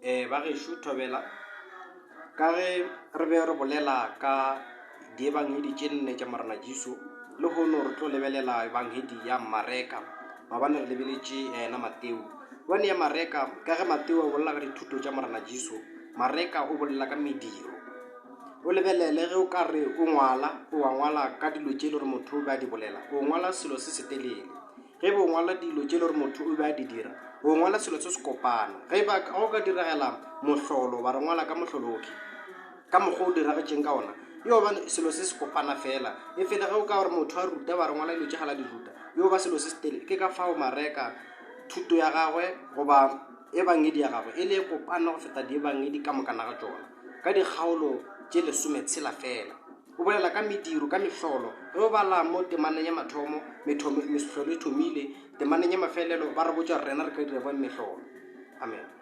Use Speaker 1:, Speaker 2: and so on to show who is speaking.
Speaker 1: Um ba gešo thobela, ka ge re be re bolela ka diebangedi tše nne tša Morena Jesu, lehono re tlo lebelela ebangedi ya Mareka. Maabane re lebeletše yena Mateo. Gobane ya Mareka, ka ge Mateo a bolela ka dithuto tša Morena Jesu, Mareka o bolela ka mediro. O lebelele ge o ka re o ngwala, o a ngwala ka dilo tše e le gore motho o be a di bolela, o ngwala selo se setelele. Ge e ba o ngwala dilo tše e le gore motho o be a di dira, o ngwala selo se se kopana. Ge e ba go ka diragela mohlolo, ba re ngwala ka mohlolo okhwi, ka mokgwa o diragetšeng ka ona, yo ba selo se se kopana fela. E fela ge o ka gore motho a ruta, ba re ngwala dilo tše gala di ruta, yo ba selo se se telele. Ke ka fao Mareka thuto ya gagwe goba ebangedi ya gagwe e le e kopana go feta diebangedi ka mokana ga tšona, ka dikgaolo tše lesometshela fela. O bolela ka mediro, ka mehlolo. Ge o bala mo temaneng ya mathomo, mehlolo e thomile. Temaneng ya mafelelo, ba re botša gore rena re ka dira bjang mehlolo. Amen.